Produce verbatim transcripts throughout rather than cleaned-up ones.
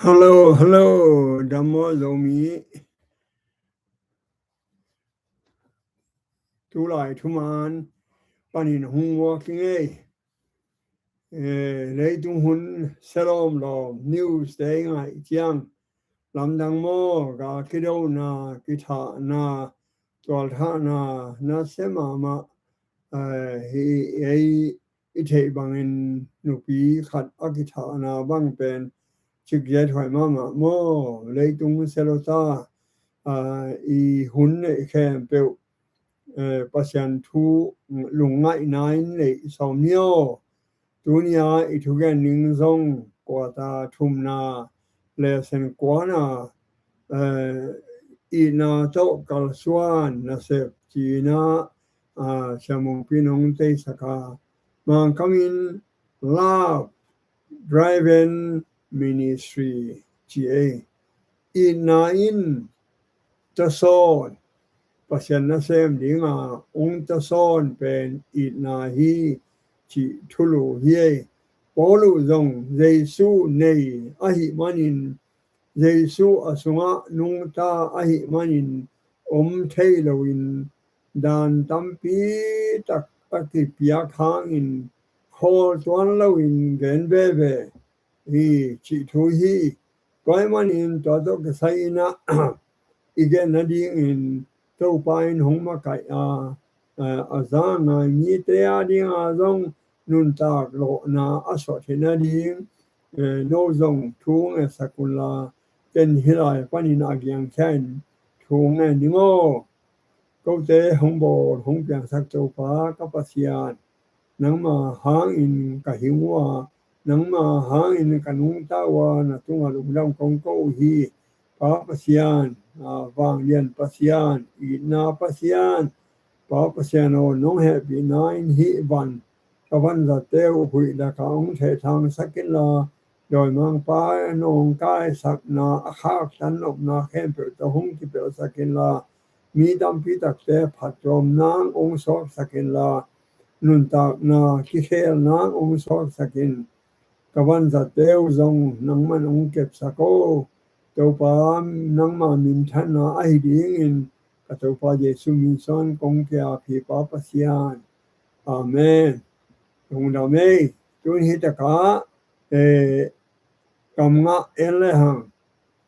Hello, hello, dam maw Zomi. Tulai thuman panin hong muak ing ei. Eh, leitung hun se lawmlawm news te i ngaih ciang lamdang maw, gal kidona, kithahna, tualthahna, na se mahmah, eh, hi ei i theih bangin nupi khat a kithahna bang pen cikzet huai mahmah maw, leitung se lo ta, ah, i hun neih khempeuh, eh, Pasian thu lungngaihna in neih sawm ni aw. Tunia i thugen ning zong kuata thumna, lesson kuana, eh, itna tawh kalsuan nasep cina, ah, Sia Mungpi nong teisak a, Mangkam in love driven ministry ci ei. Itna in tasawn, Pasian nasem dinga ong tasawn pen itna hi cih thulu hi ei. Paulu zong Jesu nei ahih manin, Jesu a sungah nungta ahih manin om thei loin dan tampi tak a kipiak hangin khawl tuan loin gen veve hi cih thu hi. Tua ahih manin tua tawh kisai in ah i gen nadingin Topa in hong makaih a, a, a za ngai mite a dinga zong nuntak lawhna a suah theih nading, eh, no zong thu ngetsak unla, ken hih lai panin a giangkhia in thu ngen ning aw. Kote hong bawl hong piangsak Topa ka Pasian, nangma hangin ka hing uh a, nangma hangin ka nungta uh a, na tungah lungdam kong ko uh hi. Pa Pasian, a, vanglian Pasian, itna Pasian, Pa Pasian aw, nong hehpihna in hih van ka vanzatte uh huih lakah hong thehthangsak inla, dawimangpa nawngkaisakna a khaktan nopna khempeuh tawh hong kipelhsak inla, mi tampi takte phattuam nang hong suaksak inla, nuntakna kikhel nang hong suaksak in. Ka vanzatte uh zong nangman hong kepsak aw. Topa, nangma minthanna ahi dingin ka Topa Jesu min suang kong kiap hi Pa Pasian. Amen. Lungdam ei. Tun hi takah, eh, kam ngah en le hang,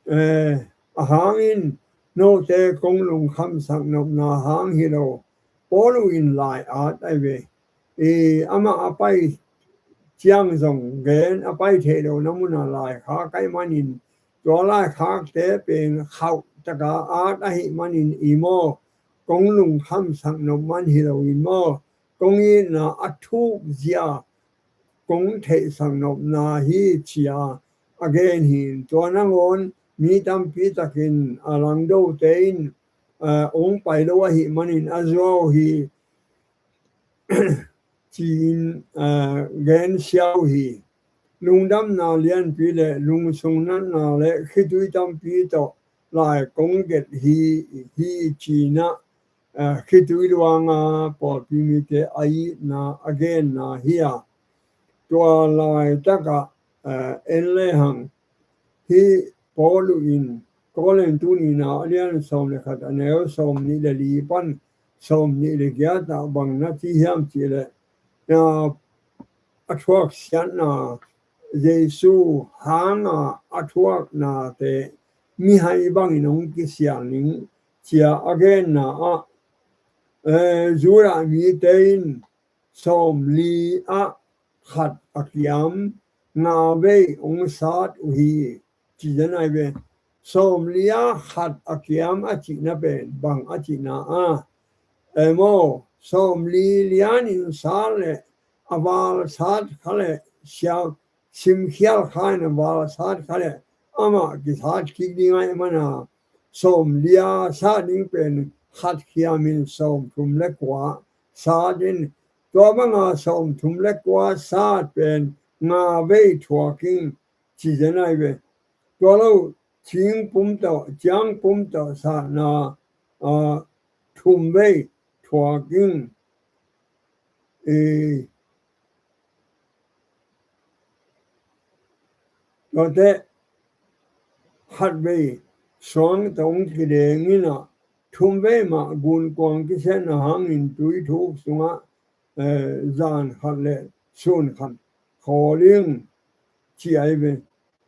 eh, a hangin note kong lungkhamsak nopna hang hi lo. Paulu in lai at ai ve. Eh, amah a pai ciang zong gen a pai theih lohna munah lai khak ahih manin, tua lai khakte pen khauh taka at ahih manin i maw, kong lungkhamsak nop man hi lo in maw, kong itna a thuk zia kong theihsak nopna hi ci a a gen hi. Tua nangawn mi tampi takin a langdote in, eh, hong pai lo ahih manin a zuau hi ci-in, eh, gen siau hi. Lungdamna lianpi le lungsung natna le khitui tampi tawh lai kong gelh hi, hi ci-in ah, eh, khitui luanga pawlpi mite a itna a genna hi a. Tua laitakah, eh, en le hang, hih Paulu in Korin tu nihna a lian sawm le khat a neu sawm nih le li pan sawm nih le giat ah bang na ci hiam cih leh, na a thuaksiatna, Jesu hanga a thuaknate mihai bangin hong kisial ning ci a a genna ah, eh, Judah mite in sawmli ah khat a kiam nga vei hong sat uh hi, ci zen ai ve. Sawmli ah khat a kiam a cihna pen bang a cihna a, eh, maw, sawmli lianin sat le a val sat kha le siam, simkhial kha in a val sat kha le amah kisat kik ding ahih mana, sawmli a sat ding pen khat khiamin sawmthum le kua sat in, tua banga sawmthum le kua sat pen nga vei thuak ing, ci zen ai ve. Tua lo, cing pum tawh, ciang pum tawh satna, a, thum vei thuak ing. E, tuate, khatvei suang tawh hong kideng in ah, thumvei mah gunkuang kisiatna hangin tui thuk sungah, eh, zan khat le sun khat khawl ing ci ahi ve.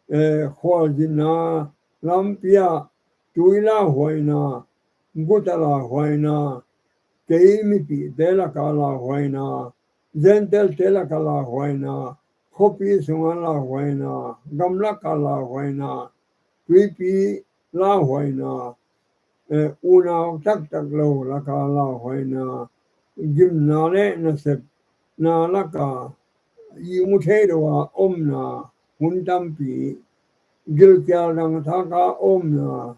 Eh, khualzinna lampi ah tui lauhuaina, guta lauhuaina, kei mipihte laka lauhuaina, Gentile-te laka lauhuaina, khuapi sunga lauhuaina, gamlaka lauhuaina, tuipi lauhuaina, eh, unau taktak lo laka lauhuaina, gimna le nasepna laka ihmu thei lo a omna hun tampi, gilkial dangthaka omna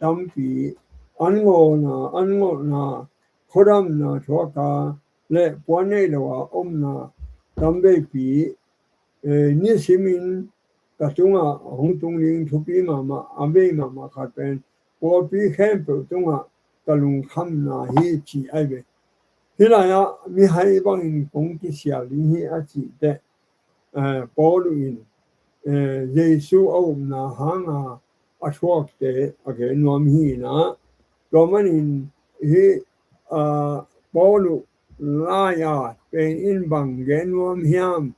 tampi, an ngawlna, an ngawlna, khuadamna thuaka le puan nei lo a omna tamveipi, eh, nisimin ka tungah hong tung ding thupi mahmah, a bei mahmah khat pen pawlpi khempeuh tungah ka lungkhamna hi ci ahi ve. Hih lai-ah mihai bangin kong kisial ding hi a cih teh, eh, Paul in, eh, Jesu a upna hanga a thuakte a gen nuam hi inah, tua manin hih, ah, Paul uh lai-a pen in bang gen nuam hiam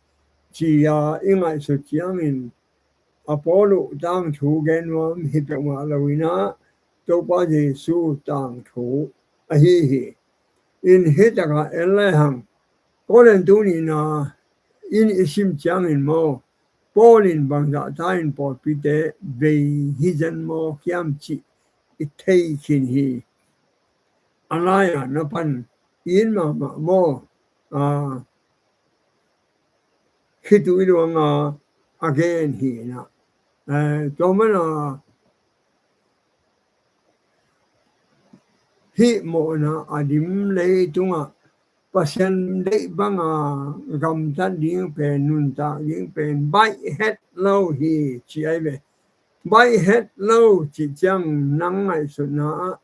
ci-a i ngaihsut ciangin, a Paul uh tangthu gen nuam hi peuhmah lo inah, Topa Jesu tangthu ahi hi. In hih takah en le hang, Korin tu nihna in i sim ciangin maw, Paul in bangzah ta in pawlpite vei hi zen maw hiam cih i thei khin hi. A lai-a na pan in mahmah maw, ah, khitui luanga a gen hi inah. Eh, tua mana hih mawhna a dim leitungah Pasian deih banga gamtat ding pen, nuntak ding pen baih het lo hi ci ahi ve. Baih het lo cih ciang nang ngaihsutna ah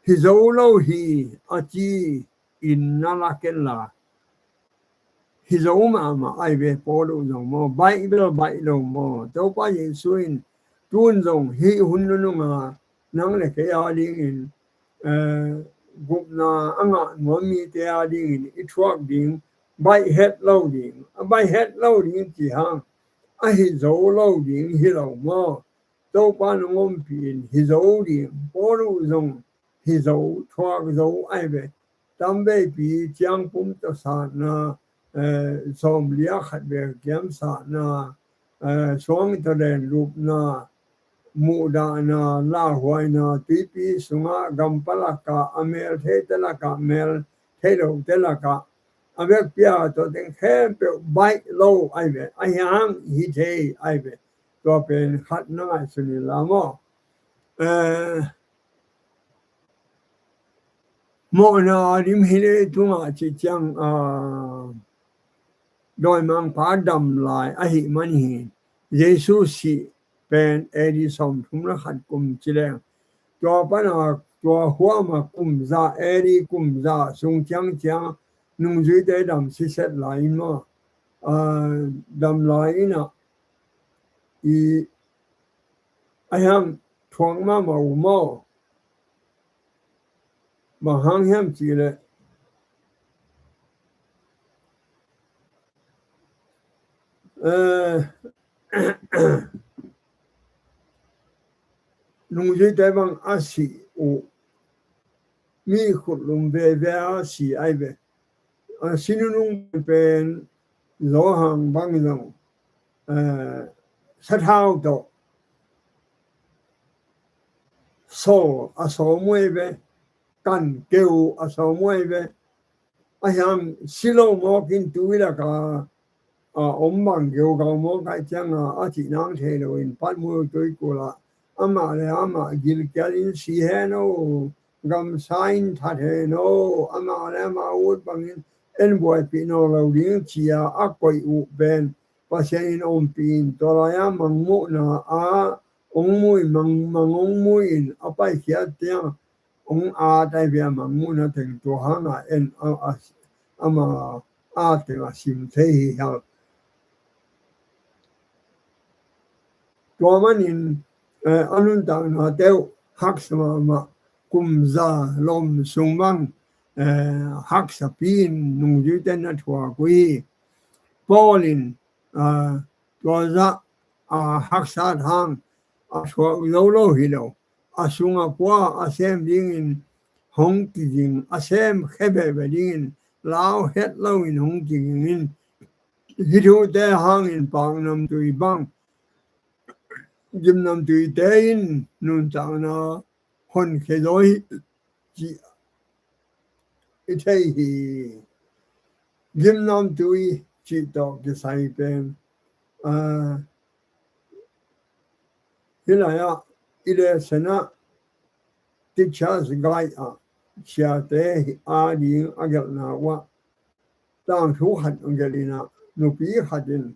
hi zo lo hi a ci in na lak en la, hi zo mahmah ahi ve. Paul uh zong maw, baih bel baih lo maw. Topa Jesu in tun zong hih hun nununga nang le kei a dingin, eh, gupna a ngah nuam mite a dingin i thuak ding, baih het lo ding, a baih het lo ding ci hang, a hi zo lo ding hi lo maw. Topa nong ompih in hi zo ding, Paul uh zong hi zo, thuak zo ahi ve. Tamveipi ciangpum tawh satna, eh, sawmli a khat ve kiam satna, eh, suang tawh len lupna, muhdahna, lauhuaina, tuipi sungah, gampalakah, a mel theite lakah, mel thei lote lakah, a vekpi a tawh teng khempeuh baih lo ahi ve, ahi hang hi thei ahi ve. Tua pen khat na ngaihsun inla maw. Eh, mawhna a dim hi leitungah cih ciang, ah, dawimangpa dam lai ahih man hi. Jesu sih pen A D sawmthum le khat kum ci leng, tua pana tua huama kum za, A D kum za sung ciangciang nungzuite dam siset lai in maw, ah, dam lai inah i a hiam thuak mahmah uh maw? Bang hang hiam cih leh, eh, nungzuite bang a sih uh mi khutlum veve a si ahi ve. A si nunung pen Johan bang zong, eh, sathau tawh sawl a sawm uh ahi ve, kan keu a sawm uh ahi ve. A hiam si lo mawkin tui laka a om bang geugau mawk ahih cianga a cih nang thei loin Patmulu tuikulah amah le amah gilkialin si hen aw, gamsa in that hen aw, amah le amah ut bangin en buaipih nawn lo ding ci-a a koih uh pen Pasian in ompih in, tua lai-a mangmuhna ah hong mu in, mang, mang hong mu in a paikhiat ciang hong at ahi ve, a mangmuhna teng tua hanga en a, a, ama at teng a sim thei hi hang. Tua manin eh, a nuntakna teuh haksa mahmah, kum za lom sung bang, eh, haksapi in nungzuite na thuak uh hi. Paul in, ah, tua zah, ah, haksa hang a thuak zo lo hi lo. A sungah pua a sem dingin hong kiging, a sem khe veve dingin lau het loin hong kiging in, hih thute hangin paknamtui bang gimnamtuite in nuntakna honkhia zaw hi cih i thei hi. Gimnamtui cih tawh kisai pen, ah, hih lai-ah i lesson ah Teacher's Guide ah siate ading a gelhna uh ah tangthu khat a gelh in ah, nupi khat in,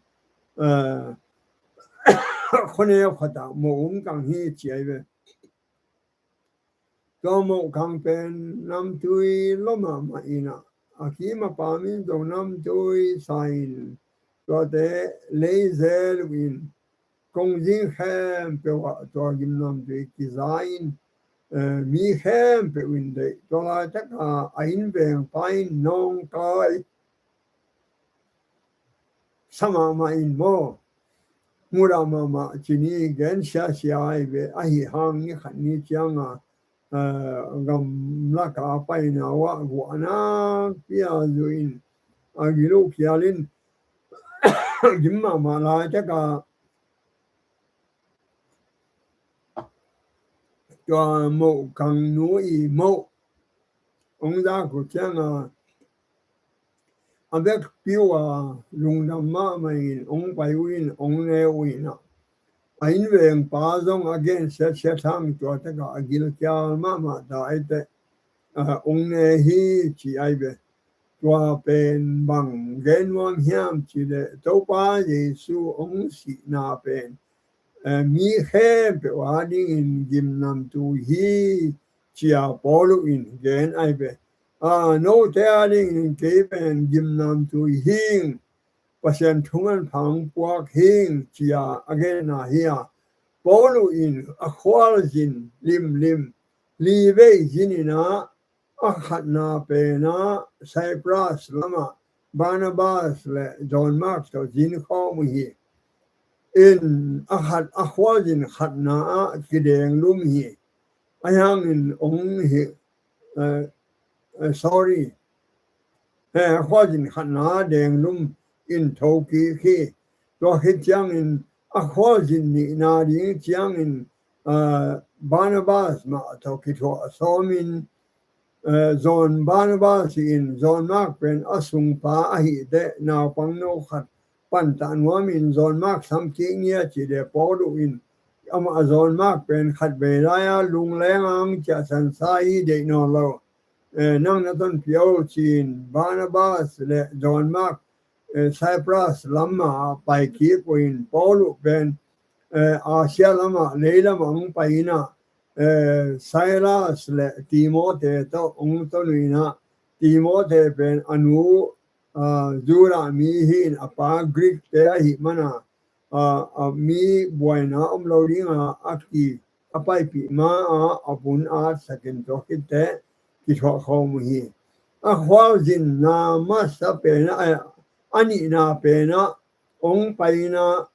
eh, khuaneu khat ah moh um kang hi ci ahi ve. Tua moh kang pen namtui lua mahmah in ah, a kim a pam in zong namtui sa in, tuate lei zel uh in, kongzing khempeuh ah tua gimnamtui kiza in, eh, mi khempeuh in deih. Tua laitak a a innveng pa in nawngkai sa mahmah in maw, mudah mahmah ci ni, gen siasia ahi ve. Ahi hang ni khat ni ciang a, eh, gamlak a paina uh ah guahna pia zu in, a gilo kial in, gim mahmah laitak a tua moh kangnu i moh hong zak uh ciang a, a vekpi uh a lungdam mahmah in hong pai uh in hong ne uh in ah, a innveng pa zong a gen siatsiat hang tuatak a gilkial mahmah ta ahi teh, ah, hong ne hi ci ahi ve. Tua pen bang gen nuam hiam cih leh Topa Jesu hong sihna pen, eh, mi khempeuh a dingin gimnamtui hi ci a Paul in gen ahi ve. Ah, note a dingin kei pen gimnamtui hing, Pasian thu manpha hong puak hing ci a a genna hi a, Paul in a khualzin limlim li vei zin in ah, a khatna pen ah Cyprus lamah Barnabas le John Mark tawh zin khawm uh hi. In a khat, a khualzin khatna ah kidenglum hi. Ahi hangin hong hi, eh, eh, sorry. Eh, a khualzin khatna ah denglum in thokik hi. Tua khit ciangin a khualzin nihna ding ciangin, eh, Barnabas mah tawh kithuah sawmin, eh, John Barnabas in John Mark pen a sungpa ahih teh naupangno khat pantah nuamin John Mark samkik ni a cih leh Paul in amah John Mark pen khatvei lai-a lungleng ang ciahsansa hi deih nawn lo. Eh, nang na tonpih o ci-in Barnabas le John Mark, eh, Cyprus lamah paikik uh in Paul pen, eh, Asia lamah lei lamah hong pai in ah, eh, Silas le Timothy tawh hong ton uh in ah, Timothy pen a nu, ah, Judah mi hi in a pa Greek te ahih man a, ah, ah, mi buaina om lo ding a, a ki, a paipih ma a, a vun atsak in tua khit teh kithuah khawm uh hi. A khualzinna masa pen ah, a nihna pen ah hong pai in ah,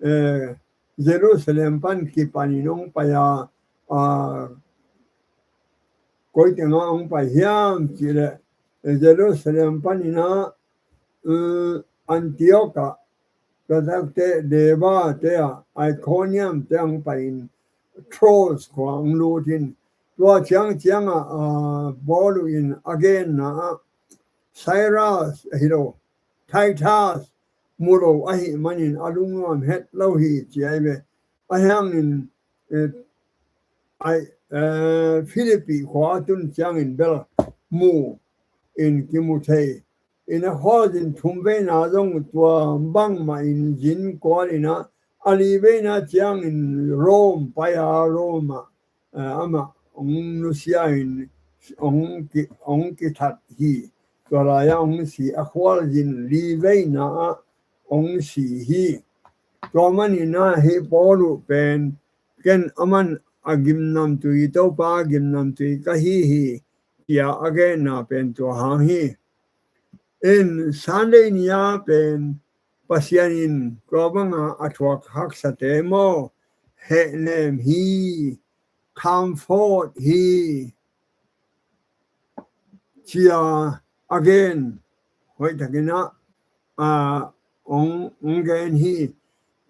eh, Jerusalem pan kipan in hong pai a, ah, koi teng ah hong pai hiam cih leh, eh, Jerusalem pan in ah, eh, Antioch ah, tua tak teh Derbe te ah, Iconium te ah hong pai in Troas khua hong lut in, tua ciang ciang ah, ah, Paul in a genna ah Silas hi lo, Titus mu lo ahih manin a lungnuam het lo hi ci ahi ve. Ahi hangin, eh, ai, eh, Philippi khua a tun ciangin bel mu in kimu thei. In a khualzin thum veina zong tua bangmah in zin kual in ah, a li veina ciangin Rome pai a, Rome ah, eh, amah hong nusia in hong ki, hong kithat hi. Tua lai-ah hong si, a khualzin li veina ah hong si hi. Tua manin ah hih Paul pen Ken aman a gimnamtui, Topa a gimnamtui ka hi hi, ci-a a genna pen tua hang hi. In Sunday ni-a pen Pasian in tua banga a thuak haksate maw, hehnem hi, comfort hi, ci-a a gen hoih takin ah, a, hong, hong gen hi.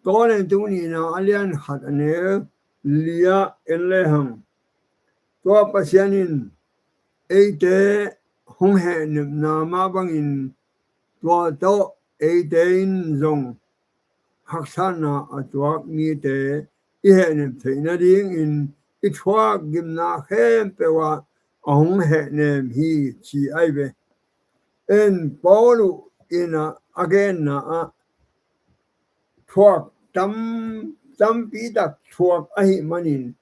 Korintu nihna a lian khat a neu li-ah en lehang, tua Pasian in eite hong hehnepna mah bangin tua tawh eite in zong haksatna a tuak mite i hehnep theih nadingin i thuak gimna khempeuh ah a hong hehnem hi, ci ahi ve. En Paul uh in ah a genna ah thuak tam, tampi tak thuak ahih manin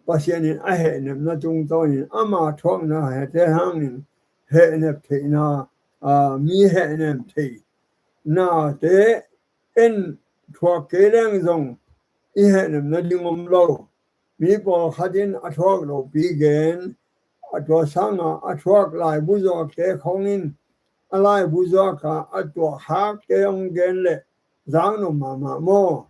Pasian in a hehnepna tungtawnin ama thuakna hehte hangin hehnep theihna, a, mi hehnem thei nate en thuak kei leng zong i hehnep nading om lo. Mi pawlkhat in a thuak lopi gen, a tua sanga a thuak laibu zuakte khong in a laibu zuaka a tuak hakte hong gen leh zaknop mahmah maw?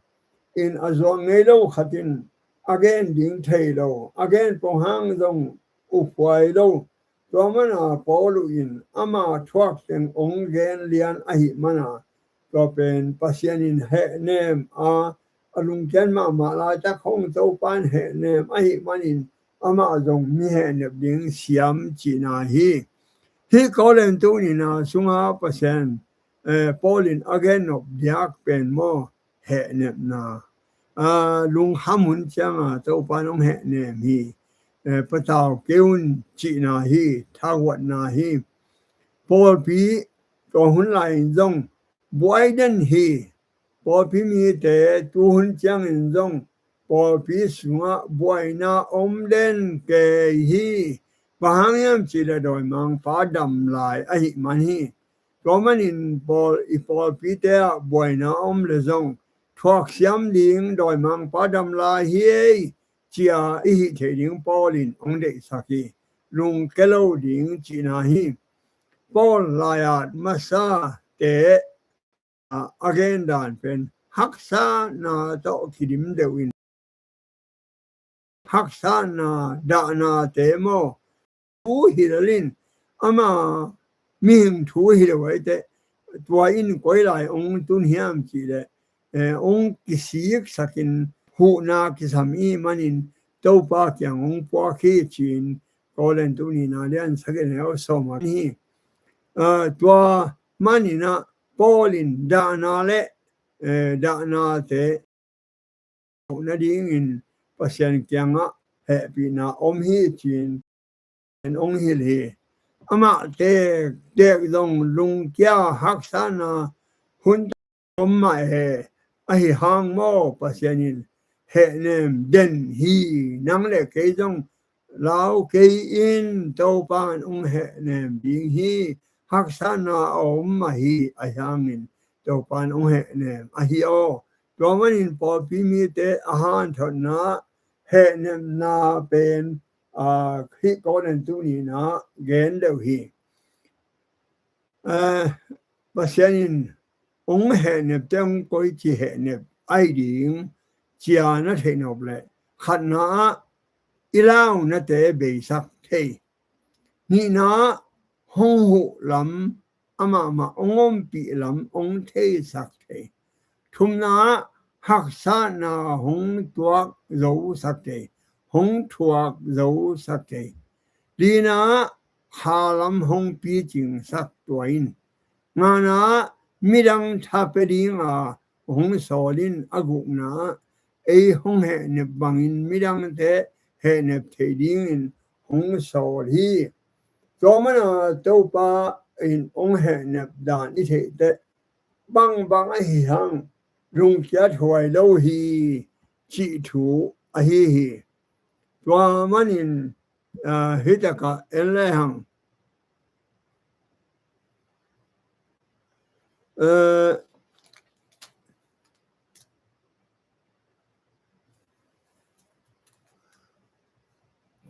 In a zuak ngei lo khat in a gen ding thei lo, a gen pong hang zong uphuai lo. Tua mana Paul uh in ama thuak teng hong gen lian ahih mana tua pen Pasian in hehnem a, a lungkiat mahmah laitak hong Topa in hehnem ahih manin amah zong mi hehnep ding siam cihna hi. Hih Korintu nihna sunga Pasian, eh, Paul in a gennop diak pen maw, hehnepna. A, lungkham hun cianga Topa in hong hehnem hi. Eh, patau kei un cihna hi, thahuatna hi. Pawlpi tua hun lai in zong buai den hi. Pawlpi mite tu hun ciangin zong pawlpi sungah buaina om den kei hi. Bang hang hiam cihleh dawimangpa dam lai ahih man hi. Tua manin pawl, i pawlpite ah buaina om leh zong thuaksiam ding dawimangpa dam lai hi ei, ci-a i hih theih ding Paul in hong deihsak hi. Lungke lo ding cihna hi. Paul lai-at masate a, a gendan pen haksatna tawh kidim deuh in, haksatna, dahnate maw, thu hi lel in, ama mihing thu hi lo ahi teh, tua in koi lai hong tun hiam cihleh, eh, hong kisiksakin huhna kisam i hih manin Topa kiang hong puak hi ci-in Korintu nihna lian sagih neu sawm ah hi. Ah, tua manin ah Paul in dahna le, eh, dahnate nadingin Pasian kiangah hehpihna om hi ci-in hong hilh hi. Amah tektek zong lungkia haksatna hun om mah e, ahi hang maw Pasian in hehnem den hi. Nang le kei zong lau kei in, Topa in hong hehnem ding hi. Haksatna a om mah hi, ahi hangin Topa in hong hehnem ahi aw. Tua manin pawlpi mite a hanthotna hehnemna pen, a, hih Korintu nihna gen deuh hi. Eh, Pasian in hong hehnepte hong koici hehnep ahi ding ci-a na theih nop leh, khatna ah i launate beisak thei. Nihna ah hong huh lam, amah mah hong ompih lam hong theisak thei. Thumna ah haksatna hong tuak zosak thei, hong thuak zosak thei. Lina ah kha lam hong picingsak tua in. Ngana ah midang tha pia dinga hong sawl in, a gukna ah ei hong hehnep bangin midangte hehnep theih dingin hong sawl hi. Tua mana Topa in hong hehnep dan i theih teh bangbang ahi hang lungkiat huai lo hi cih thu ahi hi. Tua manin, ah, hih takah en lehang, eh,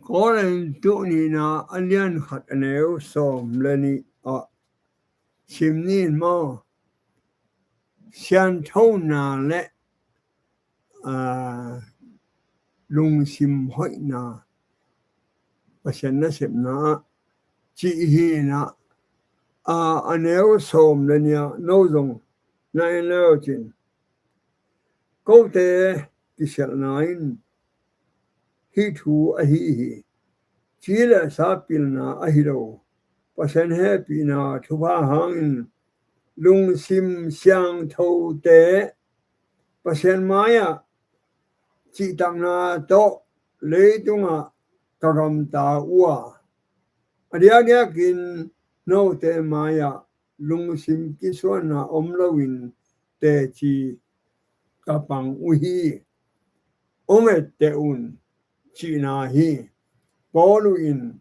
Korintu nihna a lian khat a neu sawm le nih ah sim ni in maw, sianthona le, aa, lungsim hoihna Pasian nasepna ah cih hi in ah, aa, a neu sawm le nih ah no zong na en le uh cin. Kote kisialhna in hih thu ahi hi. Ci le sa pilna ahi lo, Pasian hehpihna thupha hangin lungsim siangthote Pasian mai-ah cihtakna tawh leitungah ka gamta uh a, a diakdiakin note mai-ah lungsim kisuanna om loin teci ka pang uh hi. Ong etteh un cihna hi. Paulu in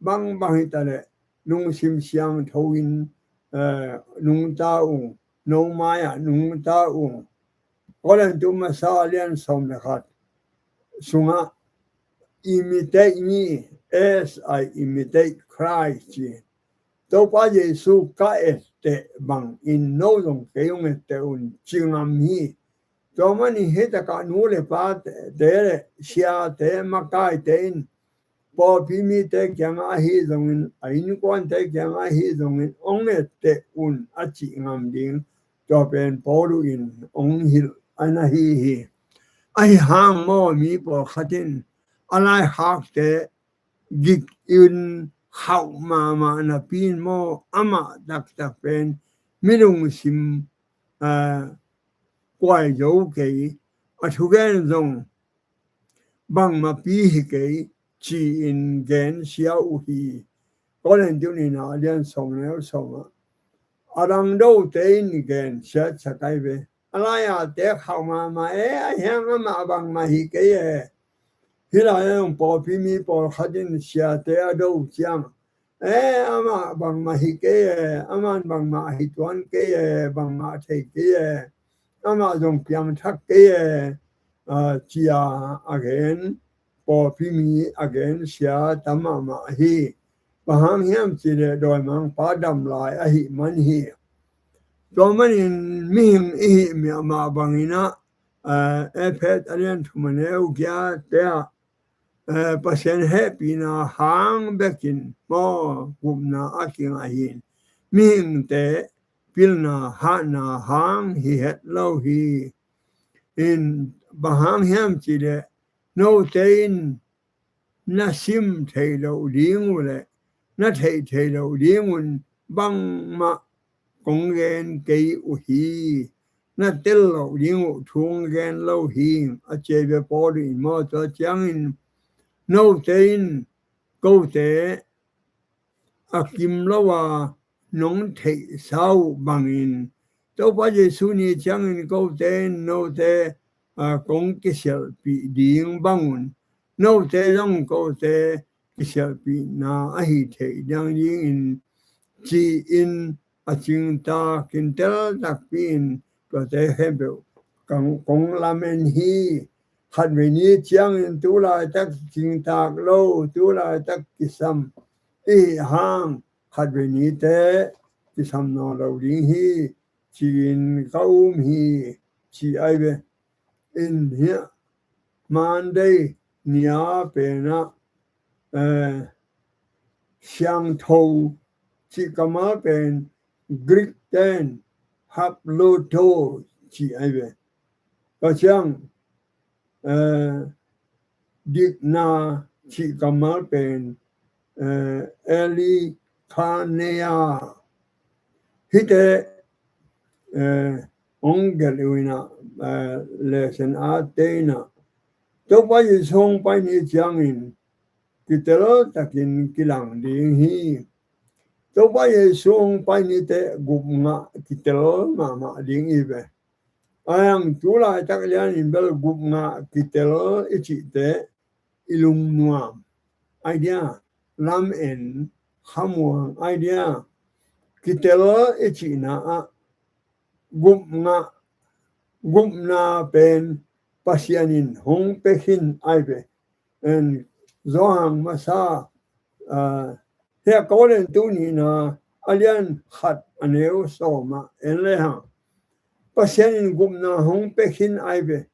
bangbang hitaleh lungsim siangtho in, eh, nungta ung, no mai-ah nungta ung. Korintu masa lian sawm le khat sungah imitate me as I imitate Christ ci. Topa Jesu ka etteh bangin no zong kei ong etteh un ci ngam hi. Tua manin hih takah nu le pate le siate makaite in pawlpi mite kiangah ahi zongin, a innkuante kiangah ahi zongin ong etteh un a cih ngam ding tua pen Paulu in ong hilh a na hi hi. Ahi hang maw, mi pawlkhat in a laikhakte gik in khauh mahmah napi in maw, amah taktak pen mi lungsim, aa, kuai zo kei, a thugen zong bangmah pi hi kei ci-in gensia uh hi. Korintu nihna a lian sawm neu sawm ah a dang dote in gensia sak ai ve. A lai-a te khauh mahmah e, a hiang amah bangmah hi kei e. Hih lai-ah zong pawlpi mi pawlkhat in siate a do ciang, e, amah bangmah hi kei e, aman bangmah hi tuan kei e, bangmah thei kei e, amah zong piangthak kei e, a, cia a gen, pawlpi mi a gensia tam mahmah hi. Bang hang hiam cihleh dawimangpa dam lai ahih man hi. Tua manin mihing i hih mah bangin ah, eh, Efesa a lian thum a neu giat te ah, eh, Pasian hehpihna hang bekin maw gupna a kingah hi in, mihingte pilna hatna hang hi het lo hi. In bang hang hiam cihleh note in na sim thei loh ding uh le na theih thei loh ding un bangmah kong gen kei uh hi. Na tel loh ding uh thu gen lo hi, a ci ve Paul in maw. Tua ciangin note in kote a kim lo a nong theihsa uh bangin Topa Jesu ni ciangin kote in note, a, kong kisialhpih ding bangun note zong kote kisialhpihna ahi theih ding dingin ci-in a cingtakin teltakpi in tuate khempeuh kong, kong lamen hi. Khatvei ni ciangin tu laitak cingtak lo, tu laitak kisam i hih hang khatvei nite kisam nawn lo ding hi ci-in ka um hi ci ai ve. In hiah Monday ni-a pen ah, eh, siangtho cih kammal pen Greek ten haploto ci ai ve. Tua ciang, eh, dikna cih kammal pen, eh, elikhaneia. Hihte, eh, hong gelh uh in ah, eh, lesson a te in ah Topa Jesu hong pai ni ciangin kitel takin kilang ding hi. Topa Jesu hong pai ni teh gupngah kitel mahmah ding hi ve. Ahi hang tu laitak lianin bel gupngah kitel i cih teh i lungnuam ai dia, lamen khamuang ai dia. Kitel i cihna ah gupngah, gupna pen Pasian in hong pia khin ai ve. En, Johan masa, ah, hia Korintu nihna a lian khat a neu sawm ah en le hang. Pasian in gupna hong pia khin ai ve.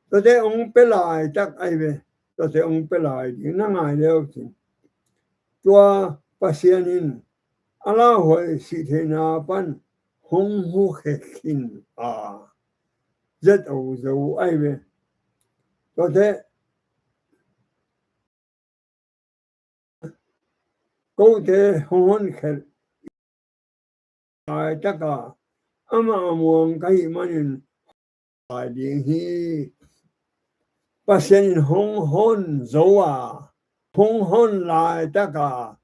Tuate hong pia laitak ai ve. Tuate hong pia lai ding na ngai leu cin. Tua Pasian in a lauhuai sih theihna pan hong hu khe khin a. Zet o zo ai ve. Tuate kote hong hon khelh laitaka amah a muang ka hih manin lai ding hi. Pasian in hong hon zo a, hong hon laitaka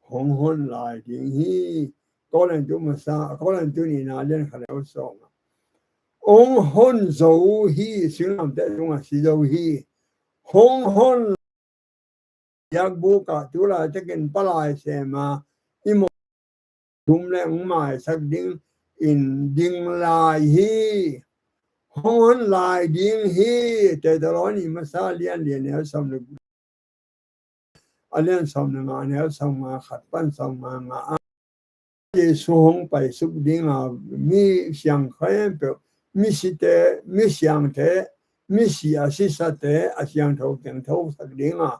hong hon lai ding hi. Korintu masa, Korintu nihna lian khat neu sawm ah. Hong hon zo hi, singlamteh tungah si zo hi. Hong hon biakbuk ah tu laitakin palai sem a i mawh thum le hong maisak ding in ding lai hi. Hong hon lai ding hi. Thessaloni masa lian li a neu sawm le a lian sawm le nga a neu sawm nga khat pan sawm nga nga ah Jesu hong paisuk ding a, mi siang khempeuh, mi site, mi siangte, mi si a sisate a siangtho teng thosak ding a,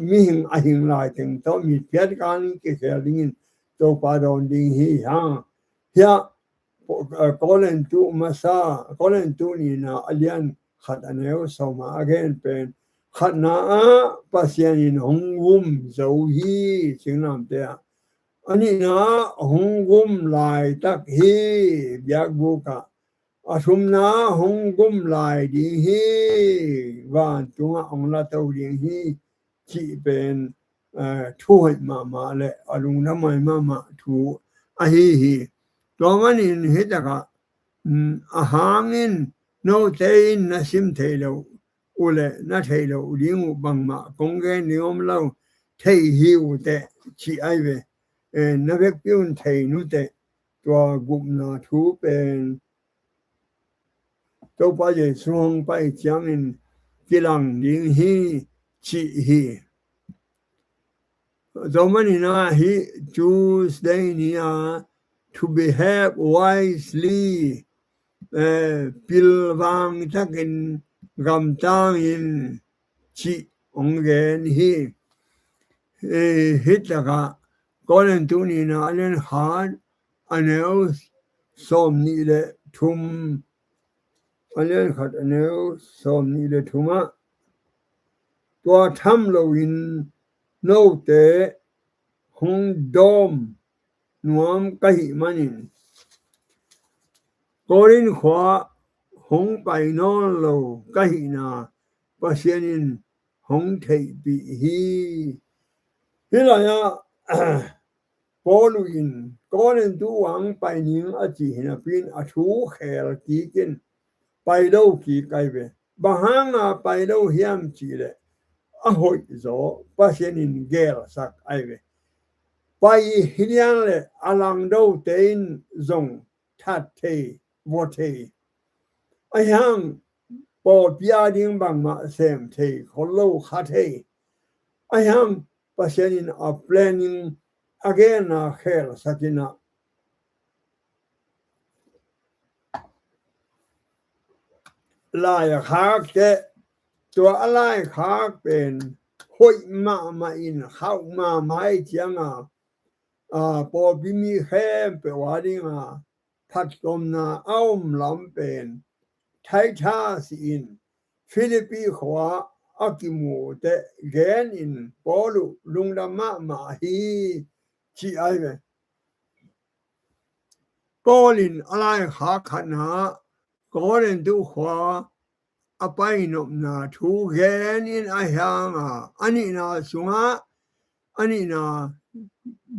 mihing a hing lai teng tawh mi piat kan kikhel dingin Topa dawn ding hi hang. Hia Korintu masa, Korintu nihna a lian khat a neu sawm ah a gen pen, khatna ah Pasian in hong gum zo hi, singlamteh ah. A nihna ah hong gum laitak hi, biakbuk ah. A thumna ah hong gum lai ding hi, vantungah hong la to ding hi, cih pen, eh, thuhoih mahmah le a lungdam mahmah thu ahi hi. Tua manin hitakah, mm, a hangin note in na sim thei lo uh le na thei lo ding uh bangmah kong gen ding om lo, thei hi uh teh cih ai ve. Eh, na vekpi un thei nu teh tua gupna thu pen Topa Jesu hong pai ciangin kilang ding hi cih hi. Tua manin ah hih Tuesday ni a, to behave wisely, eh, pilvang takin gamtangin cih hong gen hi. Eh, hitakah Korintu nihna a lian khat a neu sawm nih le thum, a lian khat a neu sawm nih le thum ah, tua tham loin note hong dawm nuam ka hih manin Korin khua hong pai nawn lo ka hihna Pasian in hong theihpih hi. Hih lai-ah Paul in Korintu ah hong pai ning a cih hi napi in a thu khel kik in pai lo kik ai ve. Bang hanga pai lo hiam cihleh a hoih zaw Pasian in gelsak ai ve. Pai hi liang le a langdote in zong that thei, vua thei. Ahi hang pawlpi a ding bangmah sem thei khol lo kha thei. Ahi hang Pasian in a planning a genna khelsak in ah lai a khak teh, tua a lai khak pen hoih mahmah in khauh mahmah ih cianga, a, pawlpi mi khempeuh a dinga phattuamna a om lam pen Titus in Philippi khua a kimu teh gen in Paul uh lungdam mahmah hi ci ai ve. Paul in a laikhak khatna Korintu khua a painopna thu gen in a hianga a nihna sungah a nihna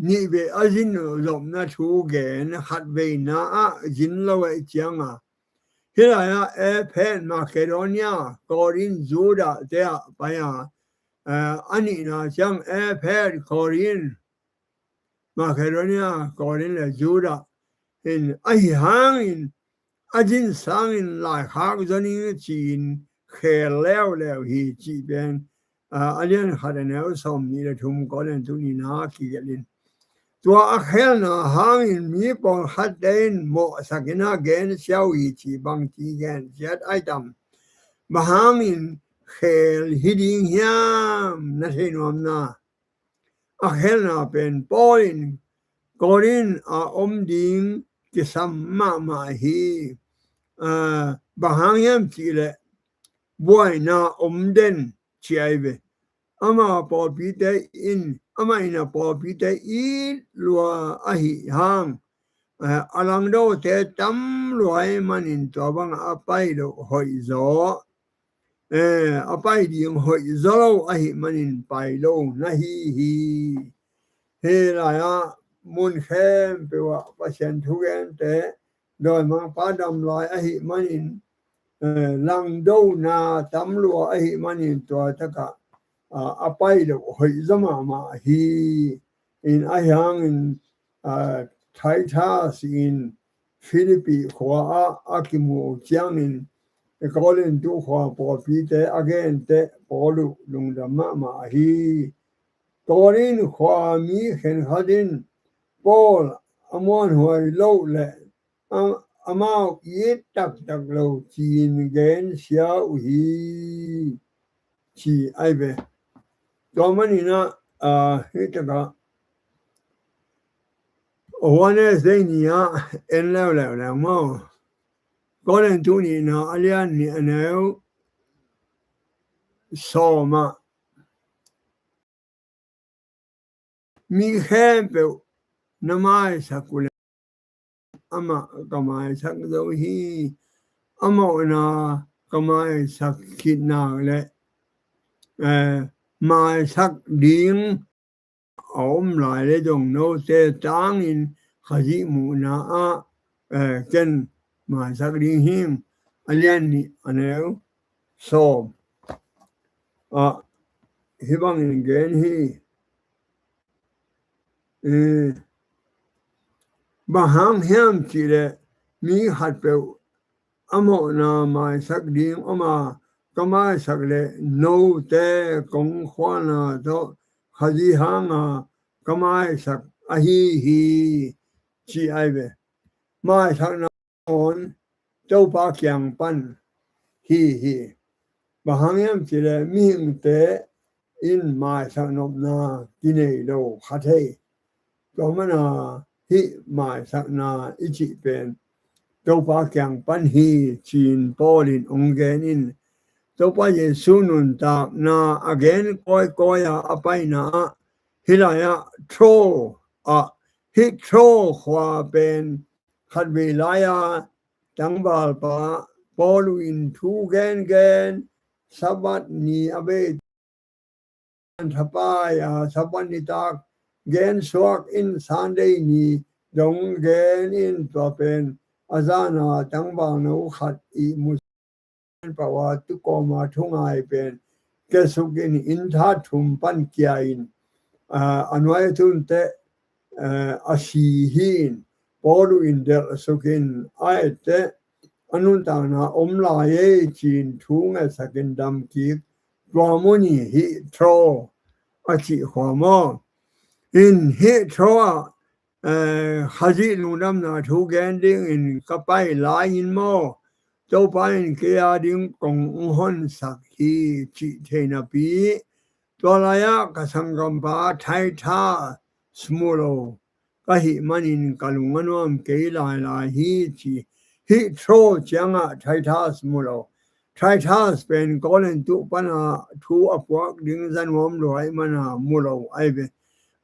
nih vei a zin zopna thu gen khat veina ah zin lo a i cianga hih lai-ah Ephet, Macedonia, Korin, Judah te ah pai a, eh, a nihna ciang Ephet, Korin, Macedonia, Korin le Judah in ahi hangin a zin sangin laikhak zaw ning ci-in khel leuleu hi cih pen a lian khat a neu sawm nih le thum, Korin tu nihna kigelh in. Tua a khelna hangin mi pawlkhatte in mawhsak in a gensia uh hi cih bangci gensiat ai tam? Bang hangin khel hi ding hiam? Na thei nuam na, a khelna pen Paul in Korin a om ding kisam mahmah hi. Aa, bang hang hiam cihleh buaina om den ci ai ve. Ama pawlpite in, amah in a pawlpite it lua ahi hang, aa, a langdote tam lua ahih manin tua bangah a pai loh hoih zaw. Eh, a pai ding hoih zaw lo ahih manin pai lo na hi hi. Hih lai-ah mun khempeuh ah Pasian thugente dawimangpa dam lai ahih manin, eh, langdona tam lua ahih manin tua takah, ah, a pai loh hoih zaw mahmah hi. In ahi hangin, ah, Titus in Philippi khua ah a kimu ciangin Korintu khua pawlpite a gente Paul uh lungdam mahmah hi. Korin khua mi khenkhat in Paul a muanhuai loh le a, amau it taktak lo ci-in gensia uh hi, ci ai ve. Tua manin ah, ah, hih takah Wednesday ni-ah en leuleu leu maw. Korin tu nihna a lian nih a neu sawm ah, mi khempeuh na maisak uh le amah ka maisak zo hi. A mawhna ka maisak khitna le, eh, maisak ding a om lai le dong note tangin Khazih muhna ah, eh, ken maisak ding hi. A lian nih a neu sawm ah hih bangin gen hi. Eh, bang hang hiam cihleh mi khatpeuh a mawhna maisak ding om a, ka maisak leh note kong khualna tawh Khazih hanga ka maisak ahi hi, ci ai ve. Maisakna nawn Topa kiang pan hi hi. Bang hang hiam cihleh mihingte in maisak nopna kinei lo kha thei. Tua mana hih maisakna i cih pen Topa kiang pan hi, ci-in Paul in hong gen in, Topa Jesu nuntakna a gen kawikawi a, a paina ah, hih lai-ah Tro ah, hih Tro khua pen khatvei lai-a tangvalpa Paul in thu gengen, Sabbath ni a bei thapai a, Sabbath nitak gensuak in Sunday ni dong gen in, tua pen a zana tangvalno khat ihmu pau a, tu kawma thu ngai pen kiasuk in, inn tha thum pan kia in, aa, a nuai a tun teh, aa, a si hi in, Paul in delh suk in, a et teh a nuntakna om lai ei, ci-in thu ngetsak in dam kik. Tua mun hi hih Tro a cih khua maw. In hih Tro ah, eh, Khazih lungdamna thu gen dingin ka pai lai-in maw, Topa in kei a ding kong hong honsak hi, cih thei napi, tua lai-ah ka sanggampa Titus mu lo ka hih manin ka lung a nuam kei lailai hi, ci. Hih Tro ciangah Titus mu lo. Titus pen Korintu pana thu a puak ding za nuam lua ahih mana mu lo ai ve.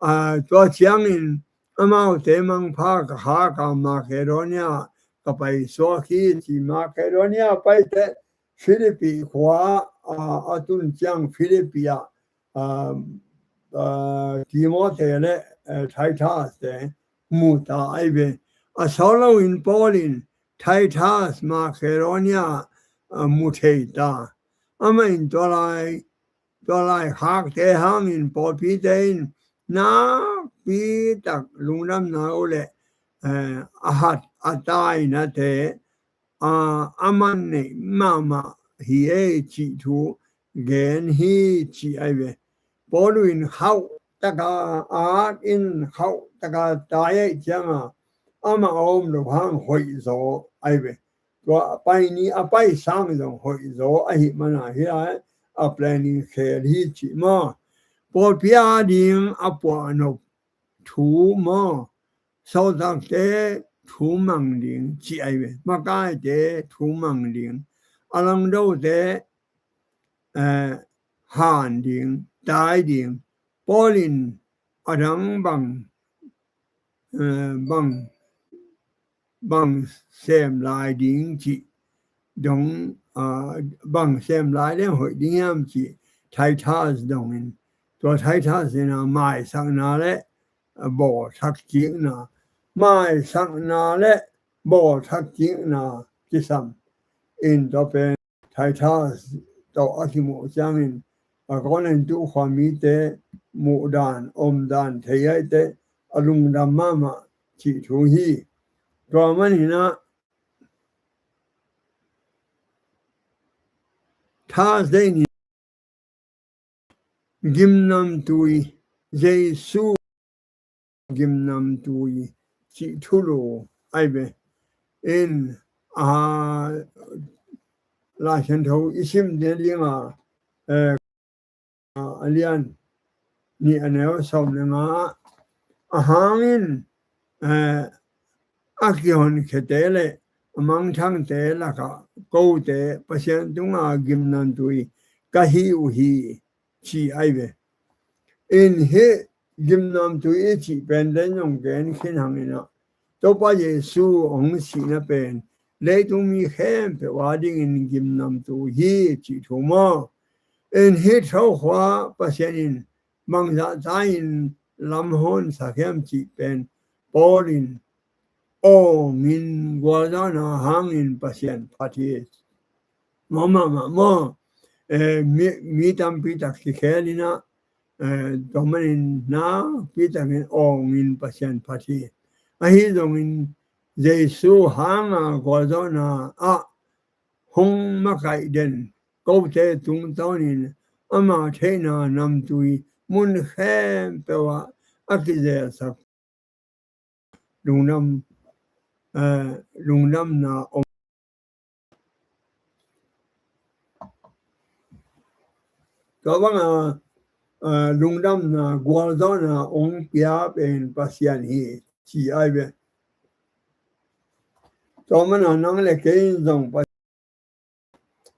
Ah, tua ciangin amaute mangpha ka khak a, Makedonia ka paisuak hi, ci. Makedonia pai teh Philippi khua, ah, a tun ciang Philippi ah, ah, ah, Timothy le, eh, Titus te mu ta ai ve. A sawt loin Paul in Titus Makedonia, ah, mu thei ta. Amah in tua lai, tua laikhakte hangin pawlpite in nakpi tak lungdamna uh le, eh, a hat a tainate, a, a man neih mahmah hi ei, cih thu gen hi ci ai ve. Paulu in khauh taka at in khauh taka tai ai cianga amah a om lo hang hoih zaw ai ve. Tua a pai ni a pai sang zong hoih zaw ahi mana hi ai a planning khel hi ci maw. Pawlpi a ding a puah nop thu maw, sawltakte thu mang ding ci ai ve, makaite thu mang ding, a langdote eh, han ding, tai ding, Paul in a dang bang, eh, bang, bang sem lai ding ci dong, ah, bang sem lai leng hoih ding hiam ci Titus dongin, tua Titus in a maisakna le, ah, bawlthak kikna, maisakna le bawlthak kikna kisam in tua pen Titus tawh a kimuh ciangin a Korintu khua mite muh dan, om dan thei aite a lungdam mahmah cih thu hi. Tua manin ah Thursday ni gimnamtui, Jesu gimnamtui cih thulu ai ve. In a Lai Siangtho i sim ding a, eh, a lian nih a neu sawm le nga ah, a hangin, eh, a kihonkhiate le a mangthangte lakah kote Pasian tunga gimnamtui ka hi uh hi ci ai ve. In hih gimnamtui i cih pen den zong gen khin hangin ah Topa Jesu hong sihna pen leitung mi khempeuh a dingin gimnamtui hi cih thu maw. In hih tho khua Pasian in bangzah ta in lam hon sak hiam cih pen Paul in awngin gualzawhna hangin Pasian phat hi. Maw, maw, maw, maw. Eh, mi, mi tampi tak kikhel in ah, eh, tua manin nakpi takin awngin Pasian phat hi. Ahi zongin Jesu hanga gualzawhna ah hong makaih den kote tungtawnin ama theihna namtui mun khempeuh ah a kizelsak lungdam, eh, lungdamna om. Tua banga, eh, lungdamna gualzawhna ong pia pen Pasian hi ci ai ve. Tua mana nang le kei in zong Pasian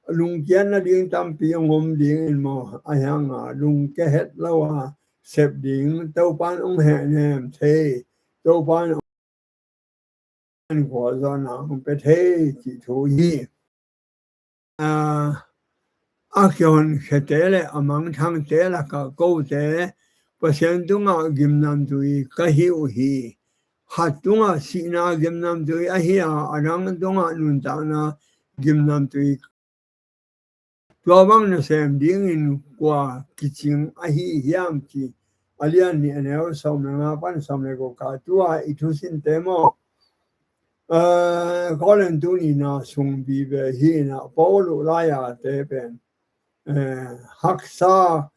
lungkiat nading tampi hong om dingin maw, a hianga lungkia het lo a sep ding Topan hong hehnem thei, Topan hong gualzawhna hong pia thei cih thu hi. A, a kihonkhiate le a mangthangte lakah kote Pasian tungah gimnamtui ka hi uh hi. Khat tungah sihna gimnamtui ahi a, a dang tungah nuntakna gimnamtui. Tua bang nasem dingin kua kicing ahi hiam ci a lian nih a neu sawm le nga pan sawm le guk ah tua i thusinte maw. Eh, Korintu nihna sung vive hi in ah Paulu lai-ate pen, eh, haksa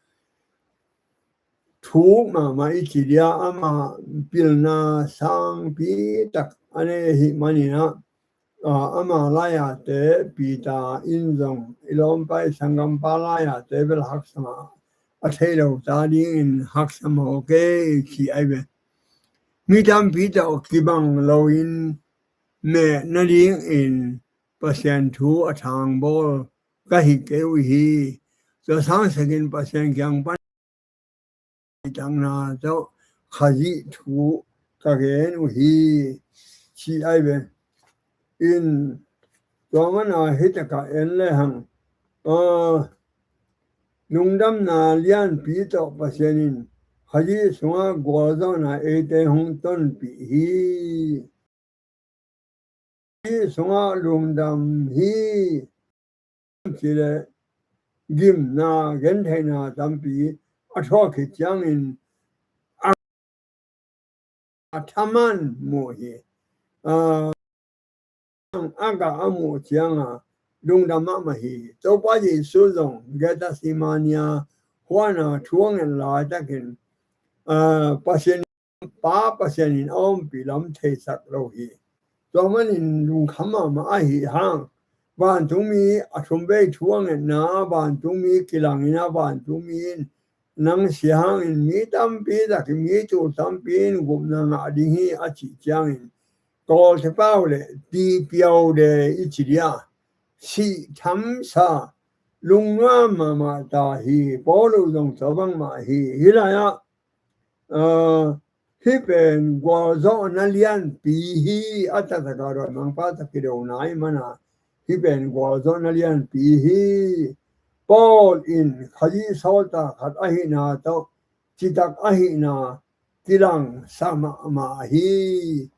thuk mahmah i ci dia ama pilna sangpi tak a nei ahih manin ah, ah, ama lai-ate Peter in zong i lawmpa i sanggampa lai-ate bel haksa mah a thei lo ta dingin haksa mawk e ci ai ve. Mi tampi tawh kibang loin meh nadingin Pasian thu a thangbawl ka hi kei uh hi. Tua sangsakin Pasian kiang pan takna tawh Khazih thu ka gen uh hi ci ai ve. In tua mana hi takah en le hang, ah, lungdamna lianpi tawh Pasian in Khazih sungah gualzawhna eite hong tonpih hi. Khazih sungah lungdam hi. Ci le gimna gentheihna tampi a thuak khit ciangin a, a thaman muh hi. A, a gah a muh cianga lungdam mahmah hi. Topa Jesu zong Gethsemane huan a thu a nget laitakin, ah, Pasian, Pa Pasian in a ompih lam theisak lo hi. Tua manin lungkham mahmah ahih hang, vantungmi a thumvei thu a ngetna, vantungmi kilangin a vantungmi in nang si hangin mi tampi takin, mi tul tampi in gupna ngah ding hi a cih ciangin, kawlte pau le ti piau de i ci dia, sih thamsa, lungnuam mahmah ta hi. Paulu zong tua bangmah hi. Hih lai-ah, ah, hih pen gualzawhna lianpi hi. A taktak a dawimangpa tawh kido nai mana, hih pen gualzawhna lianpi hi. Paul in Khazih sawltak khat ahihna tawh citak ahihna kilangsa mahmah hi.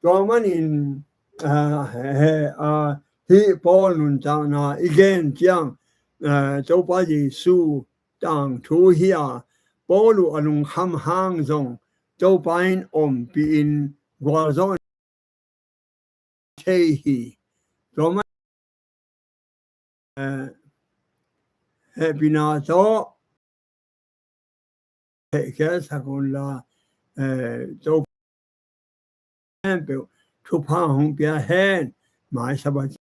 Tua manin, ah, he, he, ah, hih Paul nuntakna i gen ciang, ah, Topa Jesu tangthu hi a, Paulu a lungkham hang zong Topa in ompihin gualzawh thei hi. Tua man, eh, hehpihna tawh hehkhiatsak unla, eh, Topa khempeuh thupha hong pia hen. Mai Sabbath